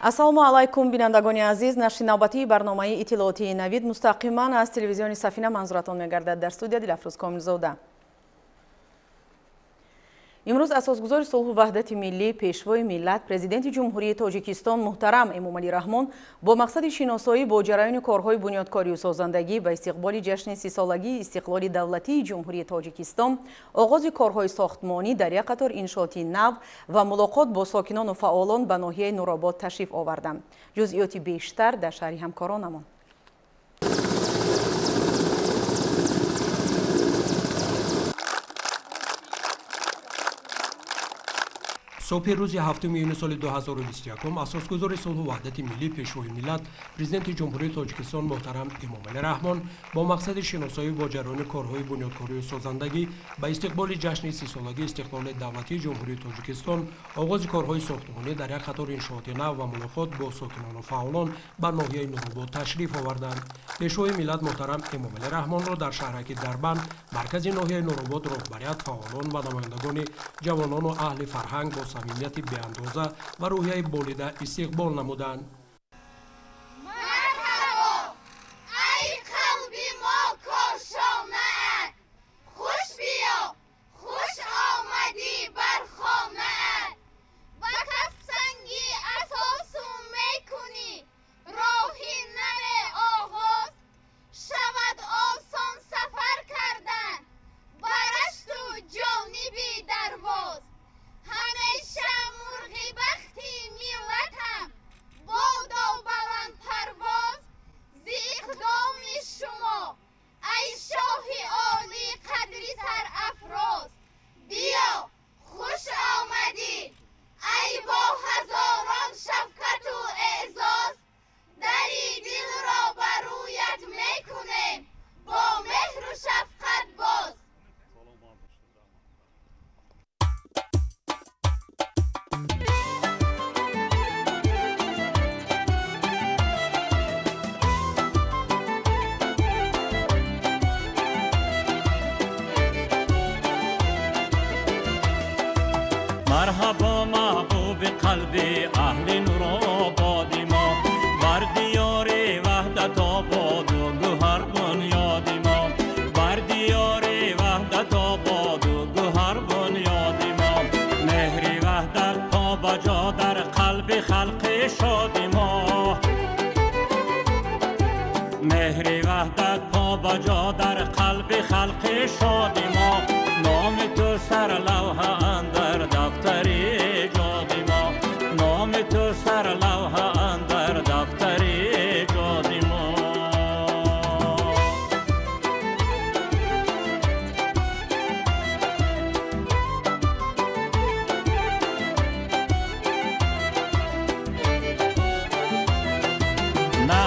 Ассалому алайкум, бинандагони азиз. Нашри навбатии барномаи иттилоотии Навид мустақиман аз телевизиони Сафина манзуратон мегардад. Дар студия Дилафрӯз Комилзода. Имрӯз асосгузори сулҳу ваҳдати миллӣ, пешвои миллат, президенти Ҷумҳурии Тоҷикистон муҳтарам Эмомалӣ Раҳмон бо мақсади шиносоӣ бо ҷараёни корҳои бунёдкорию созандагӣ ба истиқболи ҷашни сисолагии истиқлоли давлатии Ҷумҳурии Тоҷикистон, оғози корҳои сохтмонӣ дар як қатор иншооти нав ва мулоқот бо сокинону фаъолон ба ноҳияи Нуробод ташриф оварданд. Ҷузъиёти бештар дар шаҳри ҳамкоронамон. Субҳи рӯзи 7 июни соли 2021 асосгузори сулҳу ваҳдати миллӣ, пешвои миллат, президенти Ҷумҳурии Тоҷикистон муҳтарам Эмомалӣ Раҳмон бо мақсади шиносоӣ бо ҷараёни корҳои бунёдкорию созандагӣ ба истиқболи ҷашни сисолагии истиқлоли давлатии Ҷумҳурии Тоҷикистон, оғози корҳои сохтмонӣ дар як қатор иншооти нав ва мулоқот бо сокинону фаъолон ба ноҳияи Нуробод ташриф оварданд. Пешвои миллат муҳтарам Эмомалӣ Раҳмонро дар шаҳраки Дарбанд, маркази ноҳияи Нуробод, роҳбарият, фаъолон ва намояндагони ҷавонону аҳли фарҳанг бо самимияти беандоза ва рӯҳияи болида истиқбол намуданд. Марҳабо, ай қалби мо кошонаат, хуш биё, хуш омадӣ бар хонаат. Ба кафсанги асосу мекунӣ роҳи наве оғоз, шавад осон сафар кардан ба рашту ҷониби дарвоз. Ҳамеша мурғи бахти миллатам бодо баландпарвоз, зи иқдоми шумо ай шоҳи олӣ қадри сарафроз. Биё, хуш омадӣ ай бо ҳазорон шафқату эъзоз, дари дилро ба рӯят мекунем бо меҳру шафқат боз. Марҳабо, маҳбуби қалби аҳли Нурободи мо, бар диёри Ваҳдатободу гӯҳар бунёди мо, бар диёри Ваҳдатободу гӯҳар бунёди мо. Меҳри ваҳдат то ба ҷо дар қалби халқи шоди мо, меҳри ваҳдат то ба ҷо дар қалби халқи шоди мо. Номи ту сарлавҳа андар дафтари эҷоди мо, номи ту сарлавҳа андар дафтари эҷоди мо. На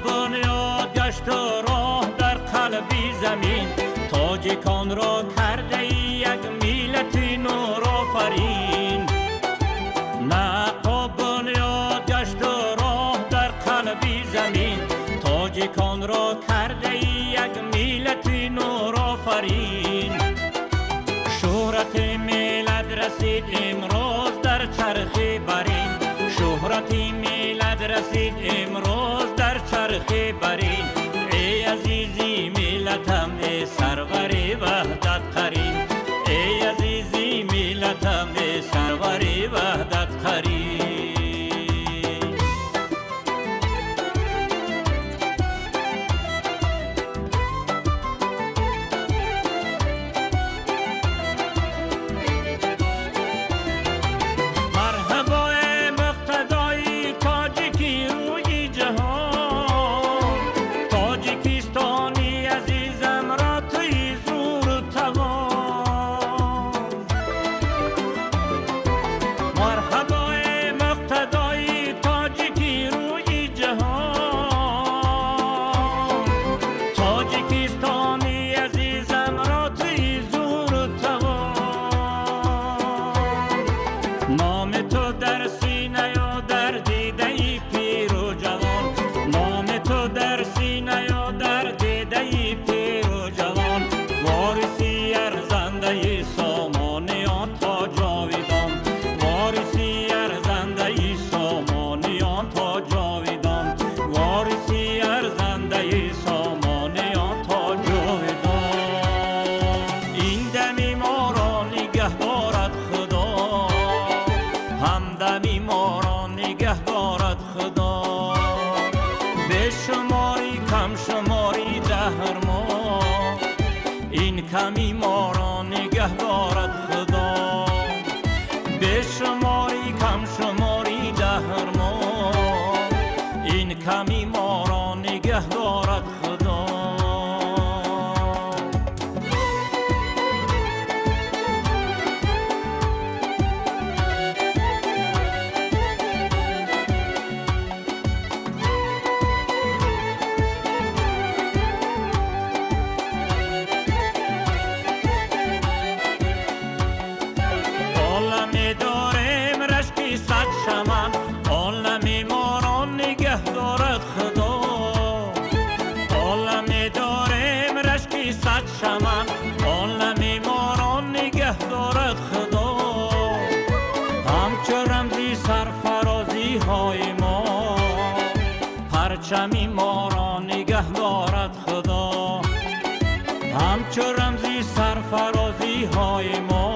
бунёд гашту роҳ дар қалби замин, тоҷиконро кардаи як миллати нурофарин. На бунёд гашту роҳ дар қалби замин, тоҷиконро кардаи як миллати нурофарин. Шӯҳрати миллат расид имрӯз дар чархи барин, шӯҳрати миллат расид имрӯз дар чархи барин. Эй азизи миллатам, эй сарвари ваҳдат қарин, эй азизи миллатам, эй сарвари ваҳдат қарин. Марҳабо, эй муқтадои тоҷики рӯи ҷаҳон, Тоҷикистони азизам ро туи зуру тавон. Марҳабо, эй муқтадои тоҷики рӯи ҷаҳон, Тоҷикистони азизам ро туи зуру тавон. Номи ту дар синаю дар дидаи пиру ҷавон, номи ту дар синаю дар дидаи пиру ҷавон. Вориси арзандаи сомониён то ҷовидон, вориси Ками моро нигаҳ дорад Худо. Бешуморӣ камшуморӣ даҳр мо, ин ками моро нигаҳ дорад Худо. Парчами моро нигаҳ дорад Худо. Ҳамчу рамзи сарфарозиҳои мо,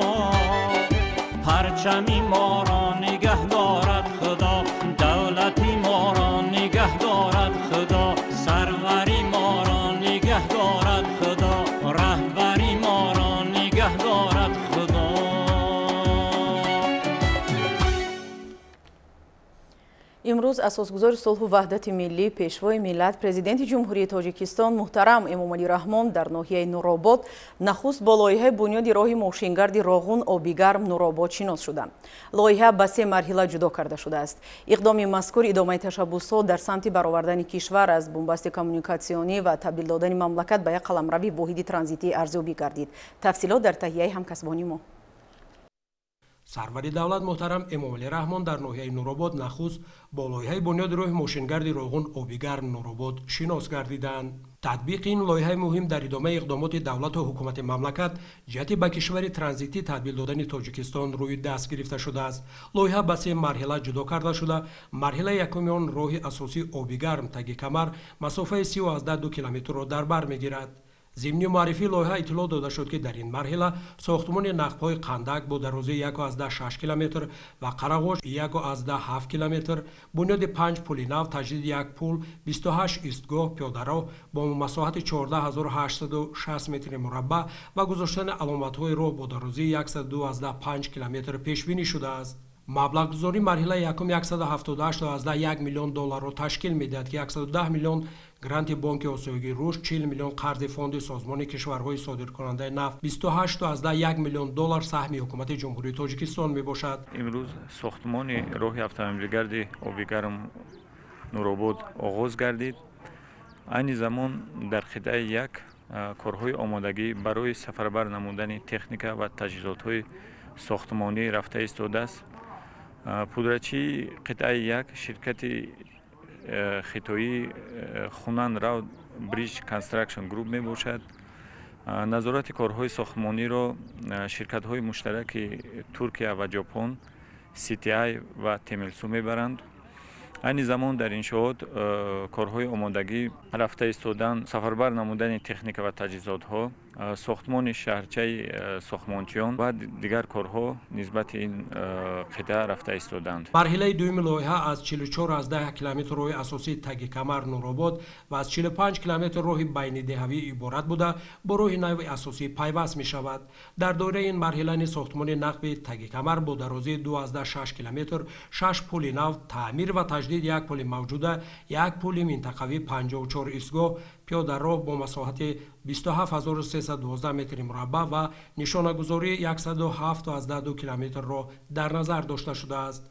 парчами моро нигаҳ дорад Худо. Давлати моро нигаҳ дорад Худо. Сарвари моро нигаҳ дорад Худо. Раҳбари моро нигаҳ дорад Худо. Имрӯз асосгузори сулҳу ваҳдати миллӣ, пешвои миллат, президенти Ҷумҳурии Тоҷикистон муҳтарам Эмомалӣ Раҳмон дар ноҳияи Нуробод нахуст бо лоиҳаи бунёди роҳи мошингарди Роғун Обигарм Нуробод шинос шуданд. Лоиҳа ба се марҳила ҷудо карда шудааст. Иқдоми мазкур идомаи ташаббусҳо дар самти баровардани кишвар аз бунбасти коммуникатсионӣ ва табдил додани мамлакат ба як қаламрави воҳиди транзитӣ арзёбӣ гардид. Тафсилот дар таҳияи ҳамкасбони мо. Сарвари давлат муҳтарам Эмомалӣ Раҳмон дар ноҳияи Нуробод нахуст бо лоиҳаи бунёди роҳи мошингарди Роғун Обигарм Нуробод шинос гардиданд. Татбиқи ин лоиҳаи муҳим дар идомаи иқдомоти давлату ҳукумати мамлакат ҷиҳати ба кишвари транзитӣ табдил додани Тоҷикистон рӯи даст гирифта шудааст. Лоиҳа ба се марҳила ҷудо карда шуда, марҳилаи якуми он роҳи асосии Обигарм таги камар масофаи 32 километрро дар бар мегирад. Зимни муаррифии лоиҳа иттилоъ дода шуд, ки дар ин марҳила сохтмони нақбҳои Қандак бо дарозии 1,6 километр ва Қарағош 1,7 километр, бунёди 5 пули нав, таҷдиди як пул, 28 истгоҳ пиёдароҳ бо масоҳати 14860 метри мураббаъ ва гузоштани аломатҳои роҳ бо дарозии 102,5 километр пешбинӣ шудааст. Маблағгузории марҳилаи якум 178,1 миллион долларро ташкил медиҳад, ки 110 миллион гранти Бонки Осиёии Рушд, 40 миллион қарзи фонди созмони кишварҳои содиркунандаи нафт, 28,1 миллион доллар саҳми ҳукумати Ҷумҳурии Тоҷикистон мебошад. Имрӯз сохтмони роҳи автомобилгарди Обигарм Нуробод оғоз гардид. Айни замон дар қитъаи як корҳои омодагӣ барои сафарбар намудани техника ва таҷҳизотҳои сохтмонӣ рафта истодааст. Пудрачии қитъаи як ширкати хитоии Хунан Road Bridge Construction Group мебошад. Назорати корҳои сохтмониро ширкатҳои муштараки Туркия ва Ҷопон, CTI ва Темелсу мебаранд. Айни замон дар иншоот корҳои омодагӣ рафта истодан, сафарбар намудани техника ва таҷҳизотҳо, сохтмони шаҳрчаи сохтмончиён ва дигар корҳо нисбати ин қитъа рафта истоданд. Марҳилаи дуюми лоиҳа аз 44,1 километр роҳи асосии таги камар Нуробод ва аз 45 километр роҳи байнидеҳавӣ иборат буда, бо роҳи нави асосӣ пайваст мешавад. Дар доираи ин марҳила низ сохтмони нақби таги камар бо дарозии 2,6 километр, 6 пули нав, таъмир ва таҷдид як пули мавҷуда, як пули минтақавӣ, 54 истгоҳ, пиёдароҳ бо масоҳати 27312 метри мураббаъ ва нишонагузории 107,2 километрро дар назар дошта шудааст.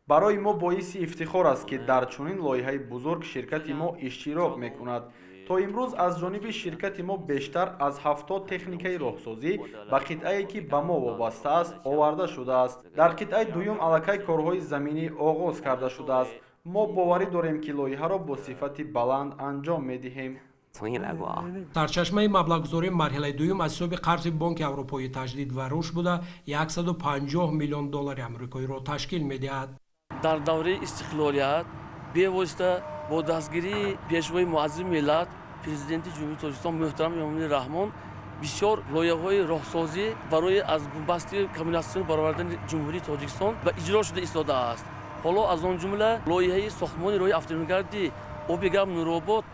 Барои мо боиси ифтихор аст, ки дар чунин лоиҳаи бузург ширкати мо иштирок мекунад. То имрӯз аз ҷониби ширкати мо бештар аз 70 техникаи роҳсозӣ ба қитъае, ки ба мо вобаста аст, оварда шудааст. Дар қитъаи дуюм аллакай корҳои заминӣ оғоз карда шудааст. Мо боварӣ дорем, ки лоиҳаро бо сифати баланд анҷом медиҳем. Сарчашмаи маблағгузории марҳилаи дуюм аз ҳисоби қарзи Бонки Аврупоии таҷдид ва рушд буда, 150 миллион доллари амрикоиро ташкил медиҳад. Дар давраи истиқлолият бевосита бо дастгирии пешвои муаззими миллат, президенти Ҷумҳурии Тоҷикистон муҳтарам Эмомалӣ Раҳмон бисёр лоиҳаҳои роҳсозӣ барои аз бунбасти коммуникатсионӣ баровардани Ҷумҳурии Тоҷикистон ба иҷро шуда истодааст. Ҳоло аз он ҷумла лоиҳаи сохтмони роҳи автомобилгарди Обигарм Нуробод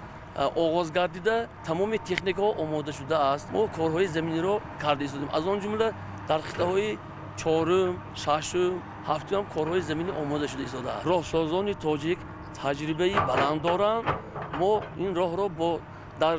Оғоз гардида, тамоми техникаҳо омода шудааст. Мо корҳои заминиро карда истодем. Аз он ҷумла дар қитъаҳои чорум, шашум, ҳафтум корҳои заминӣ омода шуда истодааст. Роҳсозони тоҷик таҷрибаи баланд доранд. Мо ин роҳро бо дар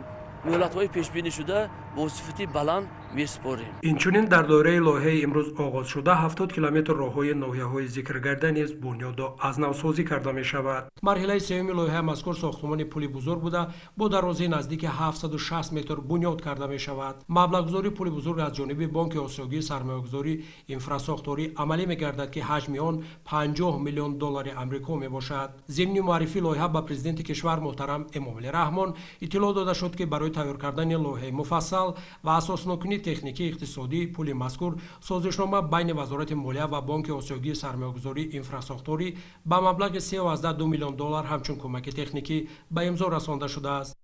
муҳлатҳои пешбинишуда бо сифати баланд месупорем. Инчунин дар доираи лоиҳаи имрӯз оғозшуда 70 километр роҳҳои ноҳияҳои зикргарда низ бунёду аз навсозӣ карда мешавад. Марҳилаи сеюми лоиҳаи мазкур сохтмони пули бузург буда, бо дарозии наздики 760 метр бунёд карда мешавад. Маблағгузории пули бузург аз ҷониби Бонки Осиёгии сармоягузорӣ инфрасохторӣ амалӣ мегардад, ки ҳаҷми он 50 миллион доллари Амрико мебошад. Зимни муаррифии лоиҳа ба президенти кишвар муҳтарам Эмомалӣ Раҳмон иттилоъ дода шуд, ки барои тайёр кардани лоиҳаи муфассал ва асоснокунии техникии иқтисодии пули мазкур созишнома байни Вазорати молия ва Бонки Осиёгии сармоягузории инфрасохторӣ ба маблағи 3,2 миллион доллар ҳамчун кӯмаки техникӣ ба имзо расонда шудааст.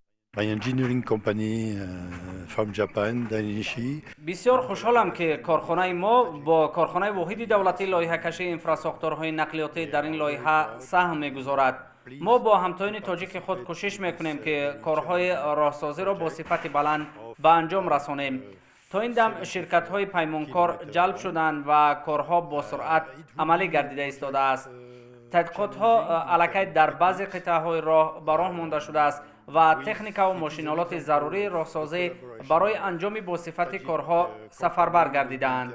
Бисёр хушҳолам, ки корхонаи мо бо корхонаи воҳиди давлатии лоиҳакашии инфрасохторҳои нақлиётӣ дар ин лоиҳа саҳм мегузорад. Мо бо ҳамтоёни тоҷики худ кӯшиш мекунем, ки корҳои роҳсозиро бо сифати баланд ба анҷом расонем. То ин дам ширкатҳои паймонкор ҷалб шуданд ва корҳо бо суръат амалӣ гардида истодааст. Тадқиқотҳо аллакай дар баъзе қитъаҳои роҳ ба роҳ монда шудааст ва техникаву мошинолоти зарурии роҳсозӣ барои анҷоми босифати корҳо сафарбар гардидаанд.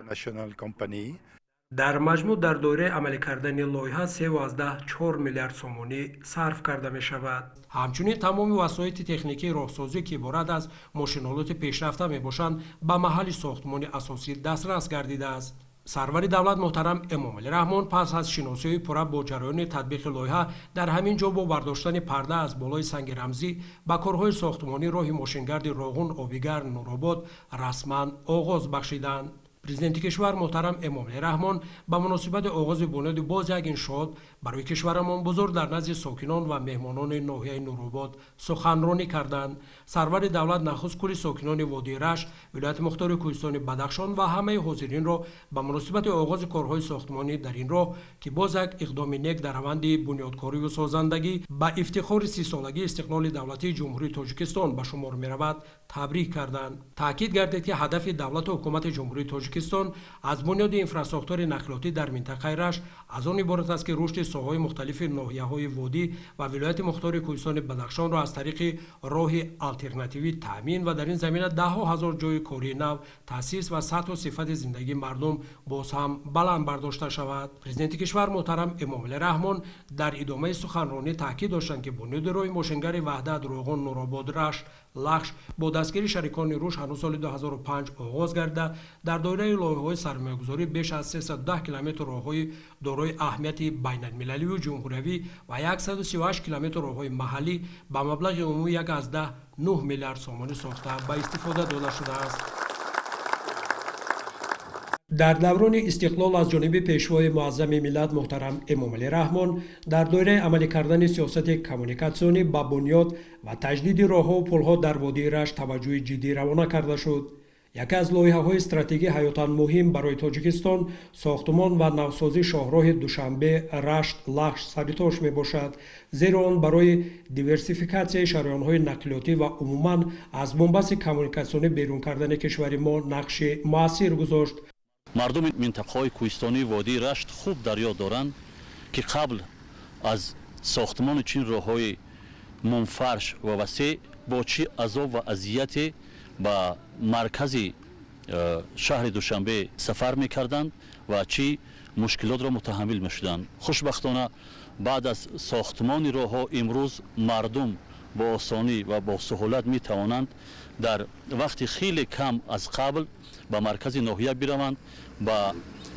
Дар маҷмӯъ дар доираи амалӣ кардани лоиҳа 3,4 миллиард сомонӣ сарф карда мешавад. Ҳамчунин тамоми васоити техникии роҳсозӣ, ки иборат аз мошинолоти пешрафта мебошанд, ба маҳалли сохтмони асосӣ дастрас гардидааст. Сарвари давлат муҳтарам Эмомалӣ Раҳмон пас аз шиносоии пурра бо ҷараёни татбиқи лоиҳа дар ҳамин ҷо бо бардоштани парда аз болои санги рамзӣ ба корҳои сохтмонӣ роҳи мошингарди Роғун Обигарм Нуробод расман оғоз бахшиданд. Президенти кишвар муҳтарам Эмомалӣ Раҳмон ба муносибати оғози бунёди боз як иншоот барои кишварамон бузург дар назди сокинон ва меҳмонони ноҳияи Нуробод суханронӣ карданд. Сарвари давлат нахуст кулли сокинони водии Рашт, вилояти мухтори кӯҳистони Бадахшон ва ҳамаи ҳозиринро ба муносибати оғози корҳои сохтмонӣ дар ин роҳ, ки боз як иқдоми нек дар раванди бунёдкориву созандагӣ ба ифтихори 30-солагии истиқлоли давлатии Ҷумҳурии Тоҷикистон ба шумор меравад, табрик карданд. Таъкид гардид, ки ҳадафи давлату ҳукумати Ҷумҳурии Тоҷикистон аз бунёди инфрасохтори нақлиётӣ дар минтақаи Рашт аз он иборат аст, ки рушди соҳаҳои мухталифи ноҳияҳои водӣ ва вилояти мухтори кӯҳистони Бадахшонро аз тариқи роҳи алтернативӣ таъмин ва дар ин замина даҳҳо ҳазор ҷойи кории нав таъсис ва сатҳу сифати зиндагии мардум боз ҳам баланд бардошта шавад. Президенти кишвар муҳтарам Эмомалӣ Раҳмон дар идомаи суханронӣ таъкид доштанд, ки бунёди роҳи мошингари Ваҳдат Роғун Нуробод Рашт Лахш бо дастгирии шарикони рушд ҳанӯз соли 2005 оғоз гардида, дар доираи лоиҳаҳои сармоягузорӣ беш аз 310 километр роҳҳои дорои аҳамияти байналмилаливу ҷумҳуриявӣ ва 138 километр роҳҳои маҳаллӣ ба маблағи умумии 1,9 миллиард сомонӣ сохта ба истифода дода шудааст. Дар даврони истиқлол аз ҷониби пешвои муаззами миллат муҳтарам Эмомалӣ Раҳмон дар доираи амалӣ кардани сиёсати коммуникатсионӣ ба бунёд ва таҷдиди роҳҳову пулҳо дар водии Рашт таваҷҷӯҳи ҷиддӣ равона карда шуд. Яке аз лоиҳаҳои стратегии ҳаётан муҳим барои Тоҷикистон сохтмон ва навсозии шоҳроҳи Душанбе Рашт Лахш Саритош мебошад, зеро он барои диверсификатсияи шараёнҳои нақлиётӣ ва умуман аз бунбасти коммуникатсионӣ берун кардани кишвари мо нақши муассир гузошт. Мардуми минтақаҳои кӯҳистонии водии Рашт хуб дар ёд доранд, ки қабл аз сохтмони чунин роҳҳои мунфарш ва васеъ бо чӣ азоб ва азияте ба маркази шаҳри Душанбе сафар мекарданд ва чӣ мушкилотро мутаҳаммил мешуданд. Хушбахтона баъд аз сохтмони роҳҳо имрӯз мардум бо осонӣ ва бо суҳулат метавонанд дар вақти хеле кам аз қабл ба маркази ноҳия бираванд, ба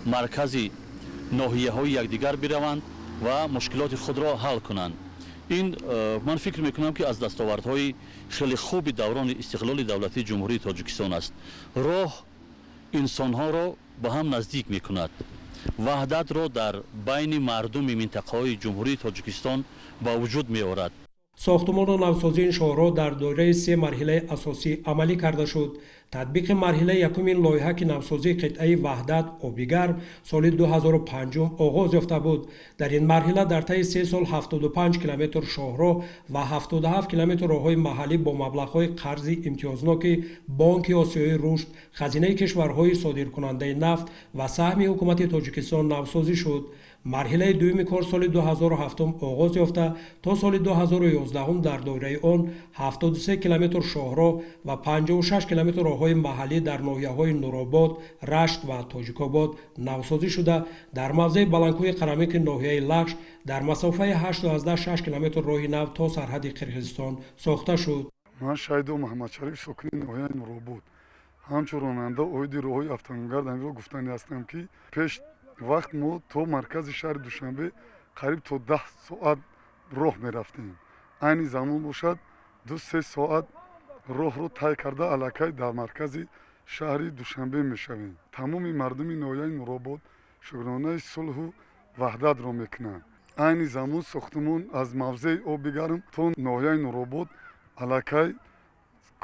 маркази ноҳияҳои якдигар бираванд ва мушкилоти худро ҳал кунанд. Ин ман фикр мекунам, ки аз дастовардҳои хеле хуби даврони истиқлоли давлатии Ҷумҳурии Тоҷикистон аст. Роҳ инсонҳоро ба ҳам наздик мекунад, ваҳдатро дар байни мардуми минтақаҳои Ҷумҳурии Тоҷикистон ба вуҷуд меорад. Сохтумону навсозии ин шоҳроҳ дар доираи се марҳилаи асосӣ амалӣ карда шуд. Татбиқи марҳилаи якуми ин лоиҳа, ки навсозии қитъаи Ваҳдат Обигарм соли 2005 оғоз ёфта буд. Дар ин марҳила дар таи 3 сол 75 километр шоҳроҳ ва 77 километр роҳҳои маҳаллӣ бо маблағҳои қарзи имтиёзноки Бонки Осиёии рушд, хазинаи кишварҳои содиркунандаи нафт ва саҳми ҳукумати Тоҷикистон навсозӣ шуд. Марҳилаи дуюми кор соли 2007 оғоз ёфта, то соли 2011 дар доираи он 73 километр шоҳроҳ ва 56 километр роҳҳои маҳаллӣ дар ноҳияҳои Нуробод, Рашт ва Тоҷикобод навсозӣ шуда, дар мавзеи Баландкӯҳи Қарамики ноҳияи Лахш дар масофаи 8,6 километр роҳи нав то сарҳади Қирғизистон сохта шуд. Ман Шаҳидов Муҳаммадшариф, сокини ноҳияи Нуробод, ҳамчун ронанда оиди роҳҳои автомобилгард ҳаминро гуфтанӣ ҳастам, ки пеш вақт мо то маркази шаҳри Душанбе қариб то 10 соат роҳ мерафтем. Айни замон бошад, 2-3 соат роҳро тай карда аллакай дар маркази шаҳри Душанбе мешавем. Тамоми мардуми ноҳияи Нуробод шукронаи сулҳу ваҳдатро мекунанд. Айни замон сохтумон аз мавзеи Оби Гарм то ноҳияи Нуробод аллакай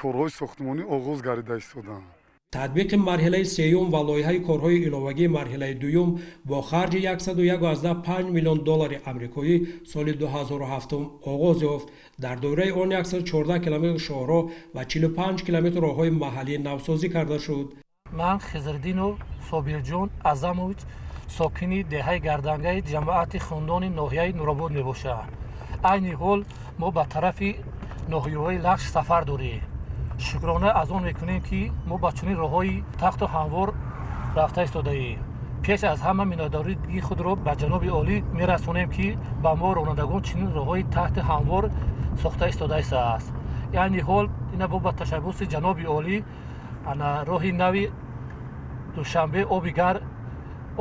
корҳои сохтумонӣ оғоз гардида истодаанд. Татбиқи марҳилаи сеюм ва лоиҳаи корҳои иловагии марҳилаи дуюм бо харҷи 101,5 миллион доллари амрикоӣ соли 2007 оғоз ёфт. Дар доираи он 114 километр шоҳроҳ ва 45 километр роҳҳои маҳаллӣ навсозӣ карда шуд. Ман Хизриддинов Собирҷон Азамович, сокини деҳаи Гардангаи ҷамоати Хундони ноҳияи Нуробод мебошам. Айни ҳол мо ба тарафи ноҳияҳои Лахш сафар дорем. Шукрона аз он мекунем, ки мо ба чунин роҳҳои тахту ҳамвор рафта истодаем. Пеш аз ҳама миннатдории худро ба ҷаноби олӣ мерасонем, ки ба мо ронандагон чунин роҳҳои тахти ҳамвор сохта истодаистааст. Айни ҳол ина бо ба ташаббуси ҷаноби олӣ ана роҳи нави Душанбе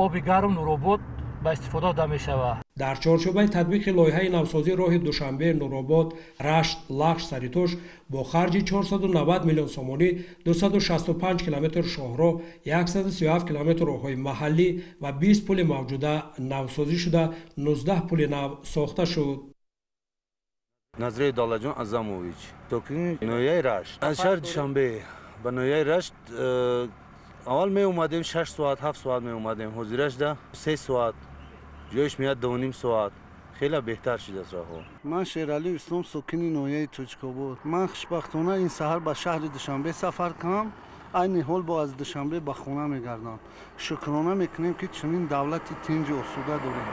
Оби Гарм Нуробод ба истифода дода мешавад. Дар чорчӯбаи татбиқи лоиҳаи навсозии роҳи Душанбе Нуробод Рашт Лахш Саритош бо харҷи 490 миллион сомонӣ 265 километр шоҳроҳ, 137 километр роҳҳои маҳаллӣ ва 20 пули мавҷуда навсозӣ шуда, 19 пули нав сохта шуд. Назраи Давлатҷон Азамович, сокини ноҳияи Рашт. Аз шаҳри Душанбе ба ноҳияи Рашт аввал меомадем 6 соат, 7 соат меомадем. Ҳозирашда 3 соат, ҷояш меяд 2,5 соат. Хеле беҳтар шудааст роҳҳо. Ман Шералӣ Ислом, сокини ноҳияи Тоҷикобод. Ман хушбахтона ин саҳар ба шаҳри Душанбе сафар кунам. Айни ҳол бо аз Душанбе ба хона мегардам. Шукрона мекунем, ки чунин давлати тинҷу осуда дорем.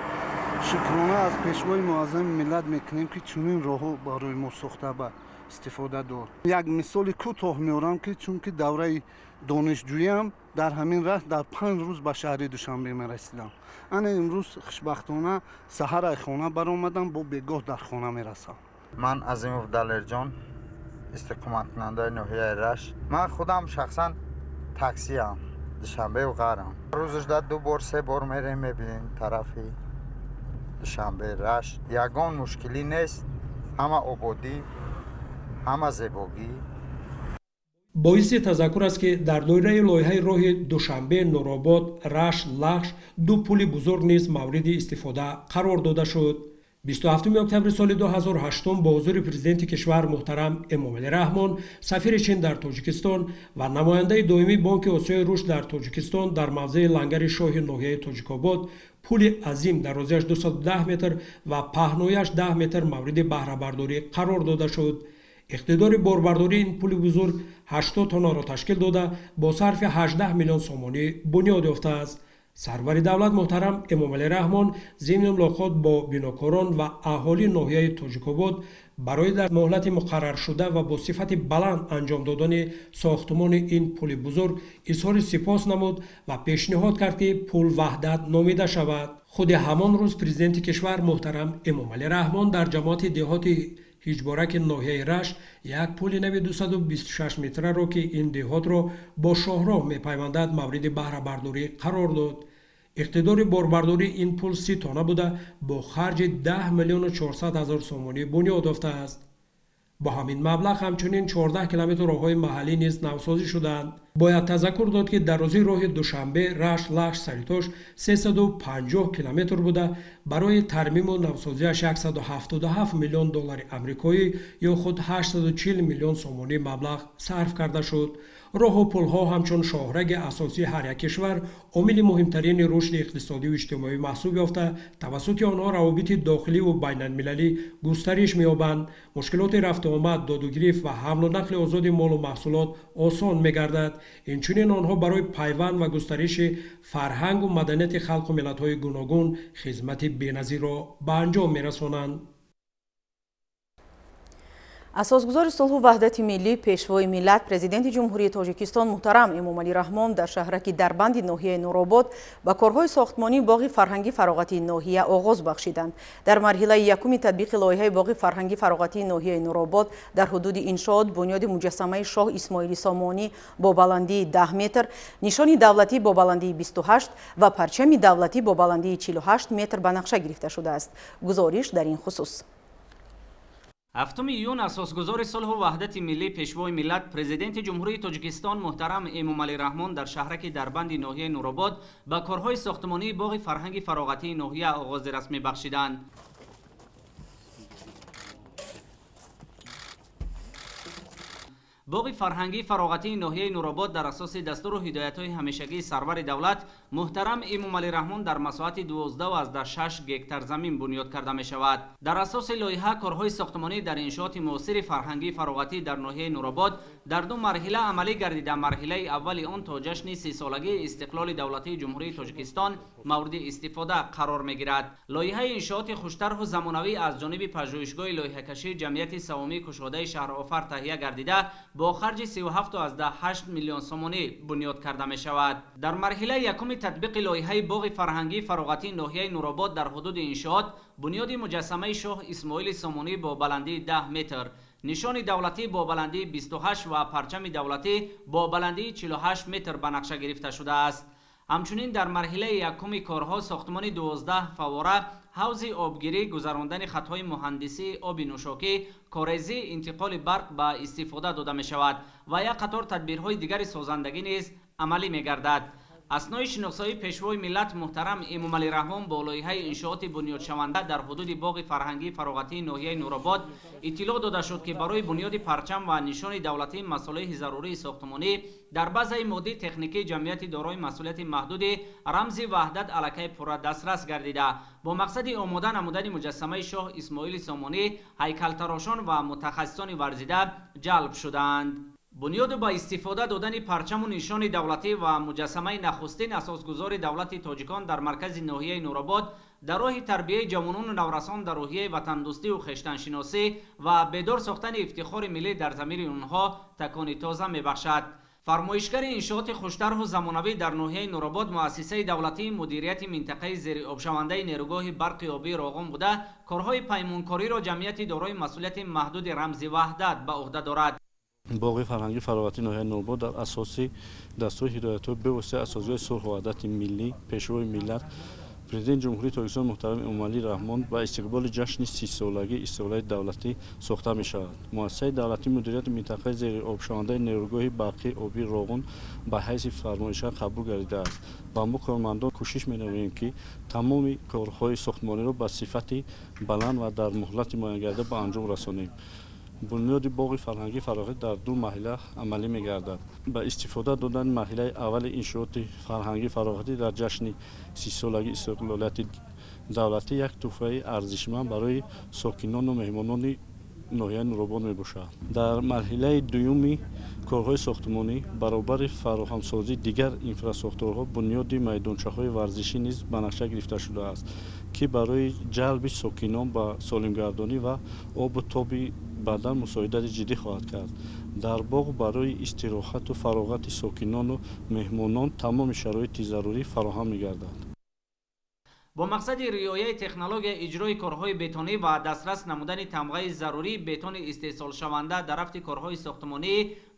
Шукрона аз пешвои муаззами миллат мекунем, ки чунин роҳҳо барои мо сохта ба истифода дод. Як мисоли кӯтоҳ меорам, ки чунки давраи донишҷӯиам дар ҳамин раҳ дар 5 рӯз ба шаҳри Душанбе мерасидам. Ана имрӯз хушбахтона саҳар аз хона баромадам, бо бегоҳ дар хона мерасам. Ман Азимов Далерҷон, истиқоматкунандаи ноҳияи Рашт. Ман худам шахсан таксиам, Душанбеу Ғарам. Рӯзашда 2 бор 3 бор мерем, мебинем тарафи Душанбе Рашт. Ягон мушкилӣ нест, ҳама ободӣ, ҳама зебогӣ. Боиси тазаккур аст, ки дар доираи лоиҳаи роҳи Душанбе Нуробод Рашт Лахш ду пули бузург низ мавриди истифода қарор дода шуд. 27 октябри соли 2008 бо ҳузури президенти кишвар муҳтарам Эмомалӣ Раҳмон, сафири Чин дар Тоҷикистон ва намояндаи доимии Бонки Осиёи рушд дар Тоҷикистон дар мавзеи Лангари Шоҳи ноҳияи Тоҷикобод пули азим дарозиаш 210 метр ва паҳнояш 10 метр мавриди баҳрабардорӣ қарор дода шуд. Иқтидори борбардории ин пули бузург 80 тоннаро ташкил дода, бо сарфи 18 миллион сомонӣ бунёд ёфтааст. Сарвари давлат муҳтарам Эмомалӣ Раҳмон зимни мулоқот бо бинокорон ва аҳолии ноҳияи Тоҷикобод барои дар муҳлати муқарраршуда ва бо сифати баланд анҷом додани сохтумони ин пули бузург изҳори сипос намуд ва пешниҳод кард, ки пул Ваҳдат номида шавад. Худи ҳамон рӯз президенти кишвар муҳтарам Эмомалӣ Раҳмон дар ҷамоати деҳоти ҳиҷбораки ноҳияи Рашт як пули нави 226 метраро, ки ин деҳотро бо шоҳроҳ мепайвандад, мавриди баҳрабардорӣ қарор дод. Иқтидори борбардории ин пул 30 тонна буда, бо харҷи 10 миллиону 400 ҳазор сомонӣ бунёд ёфтааст. Бо ҳамин маблағ ҳамчунин 14 километр роҳҳои маҳаллӣ низ навсозӣ шуданд. Бояд тазаккур дод, ки дарозии роҳи Душанбе Рашт Лахш Саритош 350 километр буда, барои тармиму навсозиаш 177 миллион доллари амрикоӣ ё худ 840 миллион сомонӣ маблағ сарф карда шуд. Роҳу пулҳо ҳамчун шоҳраги асосии ҳар як кишвар омили муҳимтарини рушди иқтисодию иҷтимоӣ маҳсуб ёфта, тавассути онҳо равобити дохиливу байналмилалӣ густариш меёбанд. Мушкилоти рафтуомад, додугирифт ва ҳамлу нақли озоди молу маҳсулот осон мегардад. Инчунин онҳо барои пайванд ва густариши фарҳангу маданияти халқу миллатҳои гуногун хизмати беназирро ба анҷом мерасонанд. Асосгузори сулҳу ваҳдати миллӣ, Пешвои миллат, Президенти Ҷумҳурии Тоҷикистон муҳтарам Эмомалӣ Раҳмон дар шаҳраки Дарбанди ноҳияи Нуробод ба корҳои сохтмонии боғи фарҳангӣ фароғатии ноҳия оғоз бахшиданд. Дар марҳилаи якуми татбиқи лоиҳаи боғи фарҳангӣ фароғатии ноҳияи Нуробод дар ҳудуди иншоот бунёди муҷассамаи шоҳ Исмоили Сомонӣ бо баландии 10 метр, нишони давлатӣ бо баландии 28 ва парчами давлатӣ бо баландии 48 метр ба нақша гирифта шудааст. Гузориш дар ин хусус. 7 июн асосгузори сулҳу ваҳдати миллӣ, Пешвои миллат, Президенти Ҷумҳурии Тоҷикистон муҳтарам Эмомалӣ Раҳмон дар шаҳраки Дарбанди ноҳияи Нуробод ба корҳои сохтмонии боғи фарҳанги фароғатии ноҳия оғози расмӣ бахшиданд. Боғи фарҳангии фароғатии ноҳияи Нуробод дар асоси дастуру ҳидоятҳои ҳамешагии сарвари давлат муҳтарам Эмомалӣ Раҳмон дар масоҳати 12,6 гектар замин бунёд карда мешавад. Дар асоси лоиҳа корҳои сохтмонӣ дар иншооти муосири фарҳангии фароғатӣ дар ноҳияи Нуробод дар ду марҳила амалӣ гардида, марҳилаи аввали он то ҷашни 30-солагии истиқлоли давлатии Ҷумҳурии Тоҷикистон мавриди истифода қарор мегирад. Лоиҳаи иншооти хуштарҳу замонавӣ аз ҷониби пажӯҳишгоҳи лоиҳакашии ҷамъияти савомии кушодаи шаҳрофар таҳия гардида, бо харҷи 37,8 миллион сомонӣ бунёд карда мешавад. Дар марҳилаи якуми татбиқи лоиҳаи боғи фарҳангии фароғатии ноҳияи Нуробод дар ҳудуди иншоот бунёди муҷассамаи шоҳ Исмоили Сомонӣ бо баландии 10 метр, нишони давлатӣ бо баландии 28 ва парчами давлатӣ бо баландии 48 метр ба нақша гирифта шудааст. Ҳамчунин дар марҳилаи якуми корҳо сохтмони 12 фаввора, ҳавзи обгирӣ, гузарондани хатҳои муҳандисии оби нӯшокӣ, корезӣ, интиқоли барқ ба истифода дода мешавад ва як қатор тадбирҳои дигари созандагӣ низ амалӣ мегардад. Аснои шиносоии Пешвои миллат муҳтарам Эмомалӣ Раҳмон бо лоиҳаи иншооти бунёдшаванда дар ҳудуди боғи фарҳангии фароғатии ноҳияи Нуробод иттилоъ дода шуд, ки барои бунёди парчам ва нишони давлатии масолеҳи зарурии сохтмонӣ дар базаи моддии техникии ҷамъияти дорои масъулияти маҳдуди рамзи ваҳдат аллакай пурра дастрас гардида, бо мақсади омода намудани муҷассамаи шоҳ Исмоили Сомонӣ ҳайкалтарошон ва мутахассисони варзида ҷалб шуданд. Бунёду ба истифода додани парчаму нишони давлатӣ ва муҷассамаи нахустин асосгузори давлати тоҷикон дар маркази ноҳияи Нуробод дар роҳи тарбияи ҷавонону наврасон дар рӯҳияи ватандӯстию хештаншиносӣ ва бедор сохтани ифтихори миллӣ дар замири онҳо такони тоза мебахшад. Фармоишгари иншооти хуштарҳу замонавӣ дар ноҳияи Нуробод муассисаи давлатии мудирияти минтақаи зериобшавандаи нерӯгоҳи барқи обии Роғун буда, корҳои паймонкориро ҷамъияти дорои масъулияти маҳдуди рамзи ваҳдат ба уҳда дорад. Боғи фарҳангии фароғатии ноҳияи Нуробод дар асоси дастури ҳидоятҳои бевоситаи асосгузори сулҳу ваҳдати миллӣ, Пешвои миллат, Президенти Ҷумҳурии Тоҷикистон муҳтарам Эмомалӣ Раҳмон ба истиқболи ҷашни 30-солагии истиқлолияти давлатӣ сохта мешавад. Муассисаи давлатии мудирияти минтақаи зериобшавандаи нерӯгоҳи барқи обии Роғун ба ҳайси фармоишгар қабул гардидааст ва мо кормандон кӯшиш менамоем, ки тамоми корҳои сохтмониро ба сифати баланд ва дар муҳлати муайянгардида ба анҷом расонем. Бунёди боғи фарҳангии фароғатӣ дар ду марҳила амалӣ мегардад. Ба истифода додани марҳилаи аввали иншооти фарҳангии фароғатӣ дар ҷашни 30-солагии истиқлолияти давлатӣ як тӯҳфаи арзишманд барои сокинону меҳмонони ноҳияи Нуробод мебошад. Дар марҳилаи дуюми корҳои сохтмонӣ баробари фароҳамсозии дигар инфрасохторҳо бунёди майдончаҳои варзишӣ низ ба нақша гирифта шудааст, ки барои ҷалби сокинон ба солимгардонӣ ва обу тоби бадан мусоидати ҷиддӣ хоҳад кард. Дар боғ барои истироҳату фароғати сокинону меҳмонон тамоми шароити зарурӣ фароҳам мегардад. Бо мақсади риояи технология иҷрои корҳои бетонӣ ва дастрас намудани тамғаи зарурии бетони истеҳсолшаванда дар рафти корҳои сохтмонӣ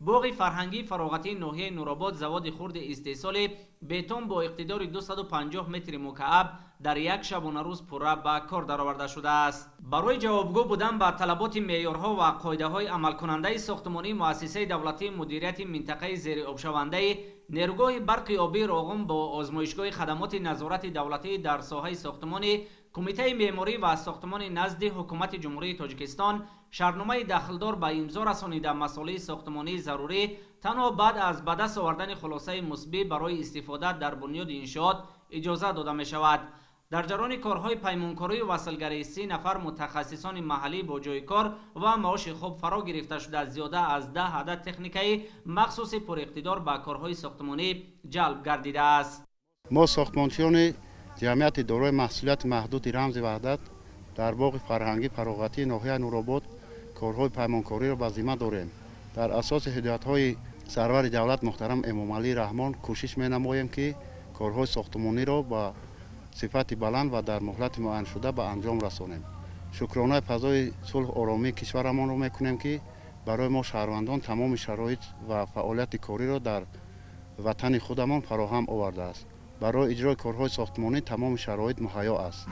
боғи фарҳангии фароғатии ноҳияи Нуробод заводи хурди истеҳсоли бетон бо иқтидори 250 метри мукааб дар як шабонарӯз пурра ба кор дароварда шудааст. Барои ҷавобгӯ будан ба талаботи меъёрҳо ва қоидаҳои амалкунандаи сохтмонии муассисаи давлатии мудирияти минтақаи зериобшавандаи нерӯгоҳи барқи обии Роғун бо озмоишгоҳи хадамоти назорати давлатӣ дар соҳаи сохтмони Кумитаи меъморӣ ва сохтмони назди ҳукумати Ҷумҳурии Тоҷикистон шартномаи дахлдор ба имзо расонида масолеҳи сохтмонии зарурӣ танҳо баъд аз ба даст овардани хулосаи мусбӣ барои истифода дар бунёди иншоот иҷоза дода мешавад. Дар ҷараёни корҳои паймонкорию васлгарӣ 30 нафар мутахассисони маҳаллӣ бо ҷойи кор ва маоши хуб фаро гирифта шуда зиёда аз 10 адад техникаи махсуси пуриқтидор ба корҳои сохтмонӣ ҷалб гардидааст. Мо сохтмончиёни ҷамъияти дорои маҳсулияти маҳдуди Рамзи Ваҳдат дар боғи фарҳангӣ фароғатии ноҳияи Нуробод корҳои паймонкориро ба зимма дорем. Дар асоси ҳидоятҳои сарвари давлат муҳтарам Эмомалӣ Раҳмон кӯшиш менамоем, ки корҳои сохтмониро ба сифати баланд ва дар муҳлати муайяншуда ба анҷом расонем. Шукронаи фазои сулҳ оромии кишварамонро мекунем, ки барои мо шаҳрвандон тамоми шароит ва фаъолияти кориро дар ватани худамон фароҳам овардааст. Барои иҷрои корҳои сохтмонӣ тамоми шароит муҳайё аст.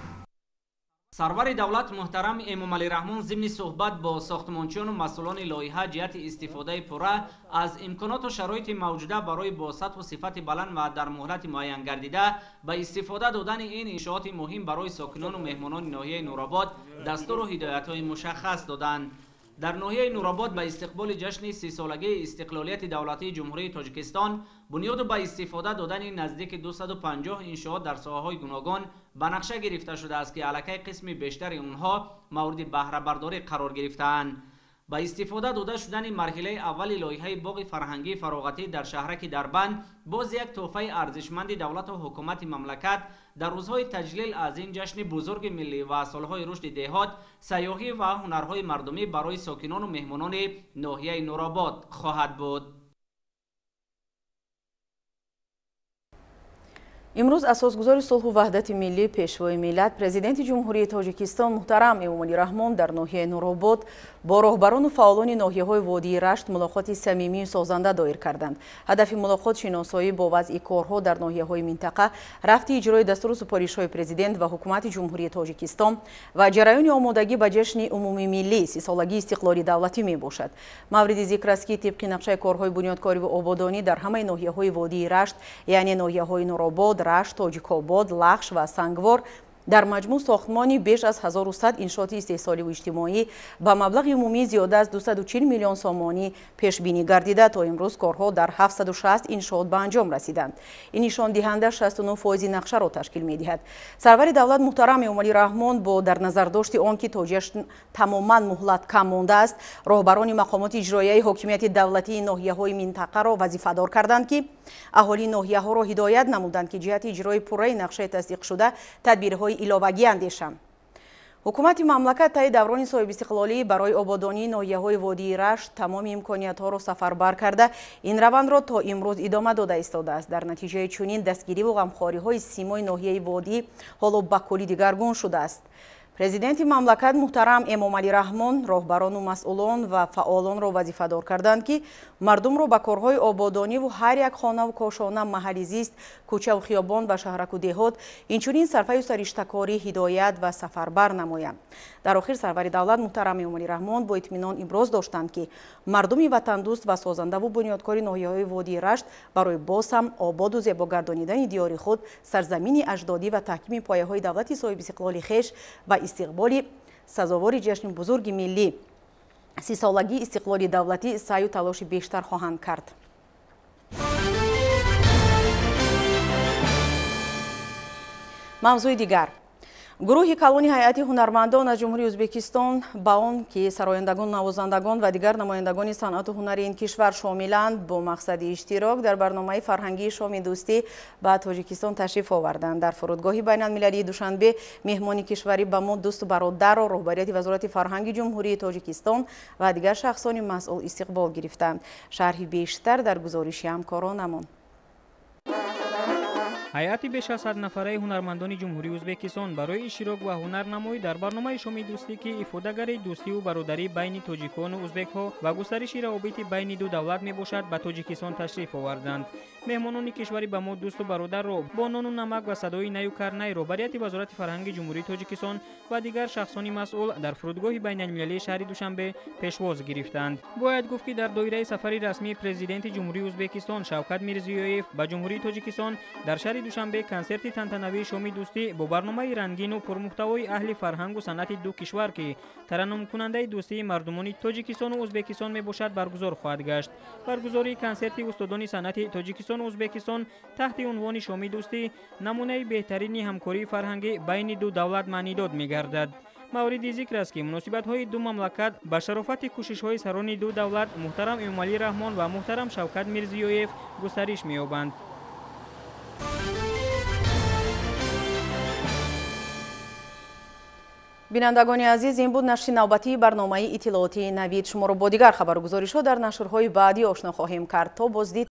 Сарвари давлат муҳтарам Эмомалӣ Раҳмон зимни суҳбат бо сохтмончиёну масъулони лоиҳа ҷиҳати истифодаи пурра аз имконоту шароити мавҷуда барои бо сатҳу сифати баланд ва дар муҳлати муайян гардида ба истифода додани ин иншооти муҳим барои сокинону меҳмонони ноҳияи Нуробод дастуру ҳидоятҳои мушаххас доданд. Дар ноҳияи Нуробод ба истиқболи ҷашни 30-солагии истиқлолияти давлатии Ҷумҳурии Тоҷикистон бунёду ба истифода додани наздики 250 иншоот дар соҳаҳои гуногун ба нақша гирифта шудааст, ки аллакай қисми бештари онҳо мавриди баҳрабардорӣ қарор гирифтаанд. Ба истифода дода шудани марҳилаи аввали лоиҳаи боғи фарҳангии фароғатӣ дар шаҳраки Дарбанд боз як тӯҳфаи арзишманди давлату ҳукумати мамлакат дар рӯзҳои таҷлил аз ин ҷашни бузурги миллӣ ва солҳои рушди деҳот, сайёҳӣ ва ҳунарҳои мардумӣ барои сокинону меҳмонони ноҳияи Нуробод хоҳад буд. Имрӯз асосгузори сулҳу ваҳдати миллӣ, пешвои миллат, президенти Ҷумҳурии Тоҷикистон муҳтарам Эмомалӣ Раҳмон дар ноҳияи Нуробод бо роҳбарону фаъолони ноҳияҳои водии Рашт мулоқоти самимию созанда доир карданд. Ҳадафи мулоқот шиносоӣ бо вазъи корҳо дар ноҳияҳои минтақа, рафти иҷрои дастуру супоришҳои президент ва ҳукумати Ҷумҳурии Тоҷикистон ва ҷараёни омодагӣ ба ҷашни умумимиллӣ 30-солагии истиқлоли давлатӣ мебошад. Мавриди зикр аст, ки тибқи нақшаи корҳои бунёдкорӣ ва ободонӣ дар ҳамаи ноҳияҳои водии Рашт, яъне ноҳияҳои Нуробод, Рашт, Тоҷикобод, Лахш ва Сангвор дар маҷмӯъ сохтмони беш аз 1100 иншооти истеҳсоливу иҷтимоӣ ба маблағи умумии зиёда аз 240 миллион сомонӣ пешбинӣ гардида, то имрӯз корҳо дар 760 иншоот ба анҷом расиданд. Ин нишондиҳанда 69% нақшаро ташкил медиҳад. Сарвари давлат муҳтарам Эмомалӣ Раҳмон бо дар назардошти он, ки то ҷашн тамоман муҳлат кам мондааст, роҳбарони мақомоти иҷроияи ҳокимияти давлатии ноҳияҳои минтақаро вазифадор карданд, ки аҳолии ноҳияҳоро ҳидоят намуданд, ки ҷиҳати иҷрои пурраи нақшаи тасдиқшуда тадбирҳои иловагӣ андешанд. Ҳукумати мамлакат таи даврони соҳибистиқлолӣ барои ободонии ноҳияҳои водии Рашт тамоми имкониятҳоро сафарбар карда, ин равандро то имрӯз идома дода истодааст. Дар натиҷаи чунин дастгириву ғамхориҳои симои ноҳияи водӣ ҳоло ба куллӣ дигаргун шудааст. Президенти мамлакат муҳтарам Эмомалӣ Раҳмон роҳбарону масъулон ва фаъолонро вазифадор карданд, ки мардумро ба корҳои ободониву ҳар як хонаву кошона, маҳалли зист, кӯчаву хиёбон ва шаҳраку деҳот, инчунин сарфаю сариштакорӣ ҳидоят ва сафарбар намоянд. Дар охир сарвари давлат муҳтарам Эмомалӣ Раҳмон бо итминон иброз доштанд, ки мардуми ватандӯст ва созандаву бунёдкори ноҳияҳои водии Рашт барои боз ҳам ободу зебо гардонидани диёри худ, сарзамини аҷдодӣ ва таҳкими пояҳои давлати соҳибистиқлоли хеш ба истиқболи сазовори ҷашни бузурги миллӣ 30-солагии истиқлоли давлатӣ саъю талоши бештар хоҳанд кард. Мавзӯи дигар. Гурӯҳи калони ҳайати ҳунармандон аз Ҷумҳурии Ӯзбекистон ба он ки сарояндагон, навозандагон ва дигар намояндагони санъату ҳунари ин кишвар шомиланд, бо мақсади иштирок дар барномаи фарҳангии шоми дӯстӣ ба Тоҷикистон ташриф оварданд. Дар фурудгоҳи байналмилалии Душанбе меҳмони кишварӣ ба мо дӯсту бародарро роҳбарияти Вазорати фарҳанги Ҷумҳурии Тоҷикистон ва дигар шахсони масъул истиқбол гирифтанд. Шарҳи бештар дар гузориши ҳамкоронамон. Ҳайати беш аз 100 нафараи ҳунармандони Ҷумҳурии Ӯзбекистон барои иштирок ва ҳунарнамоӣ дар барномаи шоми дӯстӣ, ки ифодагари дӯстиву бародарӣ байни тоҷикону ӯзбекҳо ва густариши равобити байни ду давлат мебошад, ба Тоҷикистон ташриф оварданд. Меҳмонони кишвари ба мо дӯсту бародарро бо нону намак ва садои наю карнай роҳбарияти Вазорати фарҳанги Ҷумҳурии Тоҷикистон ва дигар шахсони масъул дар фурудгоҳи байналмилалии шаҳри Душанбе пешвоз гирифтанд. Бояд гуфт, ки дар доираи сафари расмии Президенти Ҷумҳурии Ӯзбекистон Шавкат Мирзиёев ба Ҷумҳурии Тоҷикистон дар шаҳри Душанбе консерти тантанавии шоми дӯстӣ бо барномаи рангину пурмуҳтавои аҳли фарҳангу санъати ду кишвар, ки тараннумкунандаи дӯстии мардумони Тоҷикистону Ӯзбекистон мебошад, баргузор хоҳад гашт. Баргузории консерти устодони санъати Тоҷикистону Ӯзбекистон таҳти унвони шоми дӯстӣ намунаи беҳтарини ҳамкории фарҳангӣ байни ду давлат маънидод мегардад. Мавриди зикр аст, ки муносибатҳои ду мамлакат ба шарофати кӯшишҳои сарони ду давлат муҳтарам Эмомалӣ Раҳмон ва муҳтарам Шавкат Мирзиёев густариш меёбанд. Бинандагони азиз, ин буд нашри навбатии барномаи иттилоотии Навид. Шуморо бо дигар хабаргузоришҳо дар нашрҳои баъдӣ ошно хоҳем кард. То боздид.